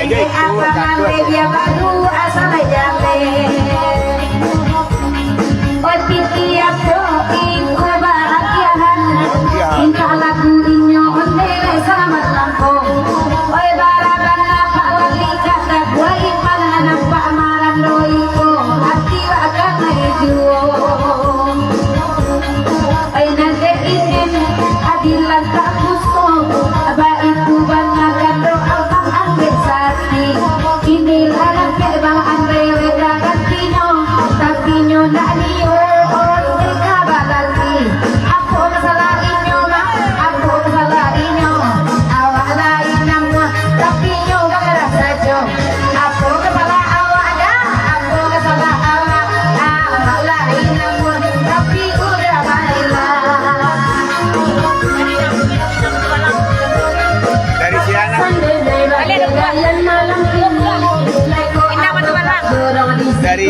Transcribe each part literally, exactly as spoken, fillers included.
Apa nang dia baru asal jalan. Oi, titiap doa iko barakiahan. Mintak lagu inyo onde selamat lampu. Oi, baraban apak wali kata kuai, pala nampak marando iko, ati wak kanai juo. Ai nan dek inen, adilan tak kusong, baitu bana gando abang ambek sati. Inilah rancak bang Andre wek gantinyo, tapi nyo ndak liyo, oh, dek ka balaki. Apo masalah inyo, bang? Apo masalah inyo? Awak lain namuah, tapi nyo bakarah sajo. Apo masalah awak, dah? Apo masalah awak? Awak lain namuah, tapi udah baiklah. Dari Siana. Balik dulu, Pak. Indah Batu Balang. Dari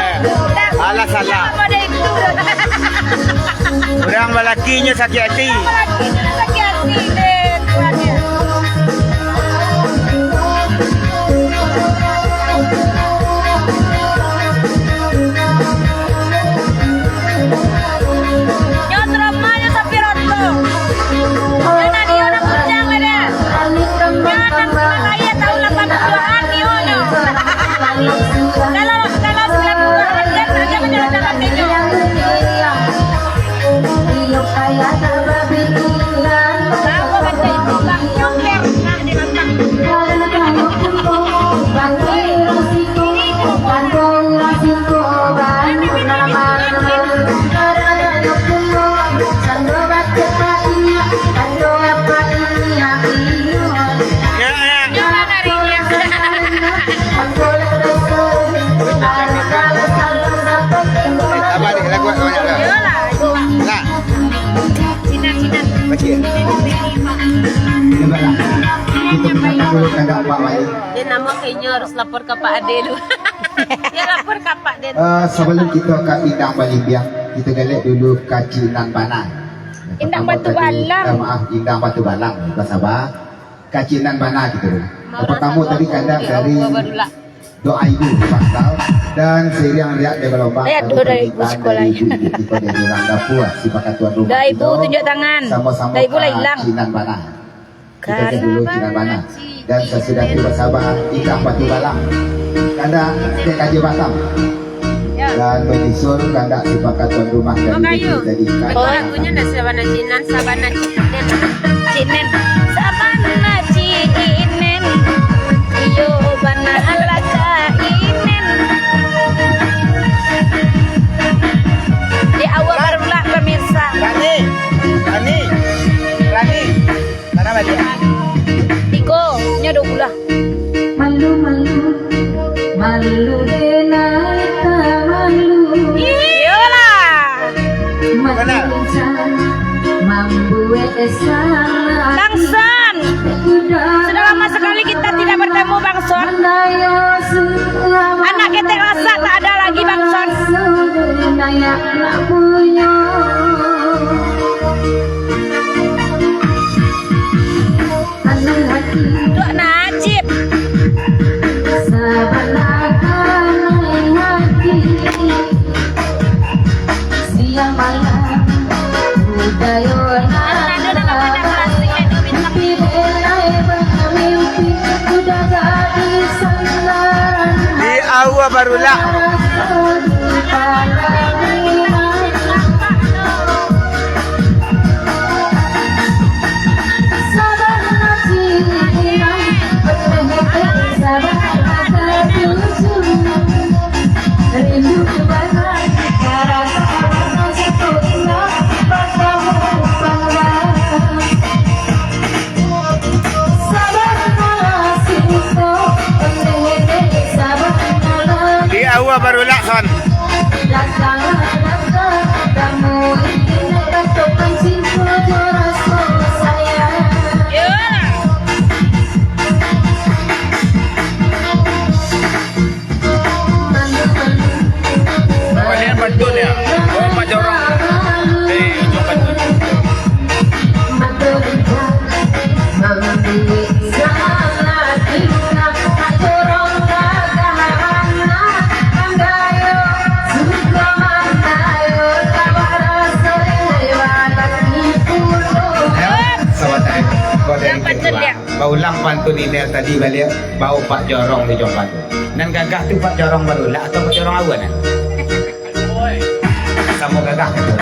Eh, alah, salah. Urang balakinyo sakik ati. Urang balakinyo sakik ati, deh, Tuhan, ya. Nyo trauma nyo sapi roto. Nyo nani urang Bujang lah dah. Nyo anak Surabaya tahun lapan puluhan nyo nyo. Kalau, kalau sembilan puluhan kan agak macam-macam pakai nyo. Apa kata itu, Bang? Nyoker. Nah, di belakang. Sabar, dek, lagu banyak lah. Nah. Baca. Cuba lah. Kita minta dulu kandak Pak Wali. Dia nama kayaknya harus lapor ke Pak Ade dulu. Dia lapor ke Pak Ade. Eh, sebelum kita ka Indang Balimbiang, kita galak dulu ka Cik Nan Bana. Indang Batu Balang. Eh, maaf, Indang Batu Balang. Basaba. Ka Cik Nan Bana kita dulu. Pertama tadi kandak dari doa ibu pasal dan seiring riak dia gelombang. Eh, doa dari ibu sekolah. Ibu-ibu kita dari orang dapur, si bakal tuan rumah. Doa ibu kita tunjuk tangan. Sama-sama doa ibu lah hilang. Cik Nan Bana. Kita cek dulu Cik Nan Bana. Dan sesudah itu basaba Indang Batu Balang. Kandak dek Kaja Batam. Ya. Dan menyusul kandak si bakal tuan rumah dari Makayu. Negeri jadi. Oh, lagunya ndak sabana Cik Nan, sabana Cik Nen. Cik Nen. Sabana Cik Nen. Iyo bana lah Cik Nen. Di awal barulah pemirsa. Rani, Rani, Rani. Mana balik? Tigo, nyo duo bulan. Malu, malu, malu dek nak malu. Iyolah. Makin kencang mambuek salah. Bang Son. Sudah lama sekali kita tidak bertemu, Bang Son. Anak ketek masak tak ada lagi, Bang Son. Tuak Najib. Di aua barulah. Ulang pantun Inel tadi baliak, baok Pak Jorong di Jombang tu. Nan gagah tu Pak Jorong Barulak atau Pak Jorong Aua, Nel? Samo gagah ka tu.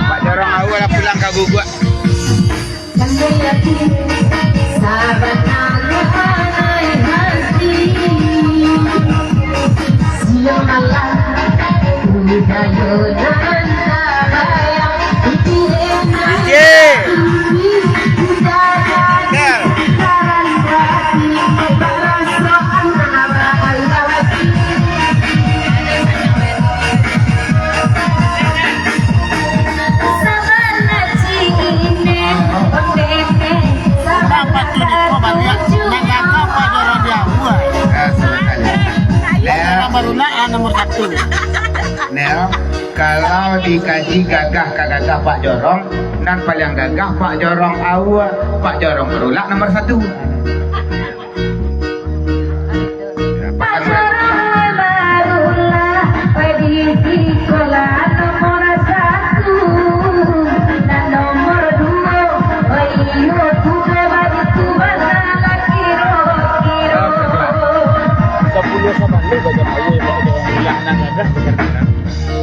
Pak Jorong Aua lah pulang ka guguak. Dapat tu niko baliak, nan gagah Pak Jorong di Aua. Nel, Jorong Barulak lah nomor satu. Nel, kalau dikaji gagah ka gagah Pak Jorong, nan paliang gagah Pak Jorong Aua, Pak Jorong Barulak nomor satu. Pak Jorong Barulak, oi, di sikolah nomor satu, nan nomor duo, oi, iyo, kudo baitu bana lah kiro-kiro. Sapuluah sabaleh bajam ayo, Pak Jorong Barulak nan gagah.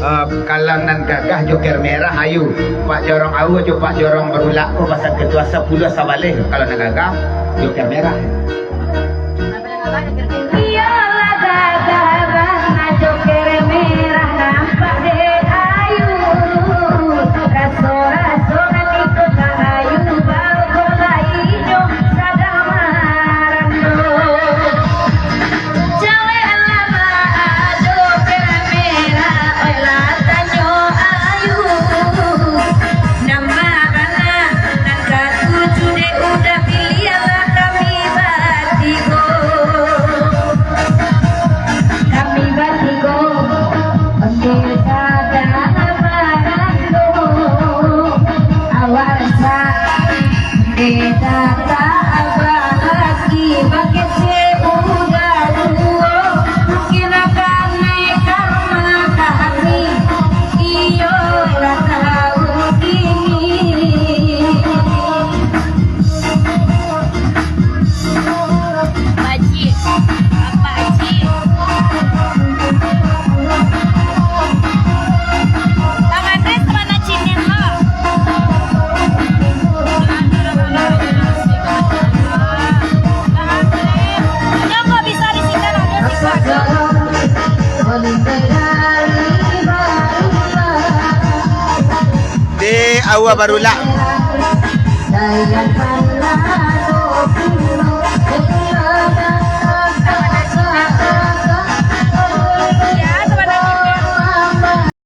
Eh, kalau nan gagah joker merah, ayo. Pak Jorong Aua jo Pak Jorong Barulak ko pasal ketua sapuluah sabaleh. Kalau nan gagah, joker merah. Iyolah gagah bana joker merah nampak dek ayu. Raso-raso nan iko ka ayu, baru ko lai nyo sadang marando. Cawek lah ba ado merah-merah, oi lah tanyo ayu. Nan ma bana nan katuju dek uda, piliahlah kami batigo. Kami batigo, onde sadang barando. Awak sa- Dek tatak balaki bakecek uda duo, mungkin akan naik ka rumah kami, iyo lah taun kini. Bajik, Pak Haji. Bang Andres, mana cinin lo? Nyo kok bisa di sini, ada siko. Di Aua Barulak.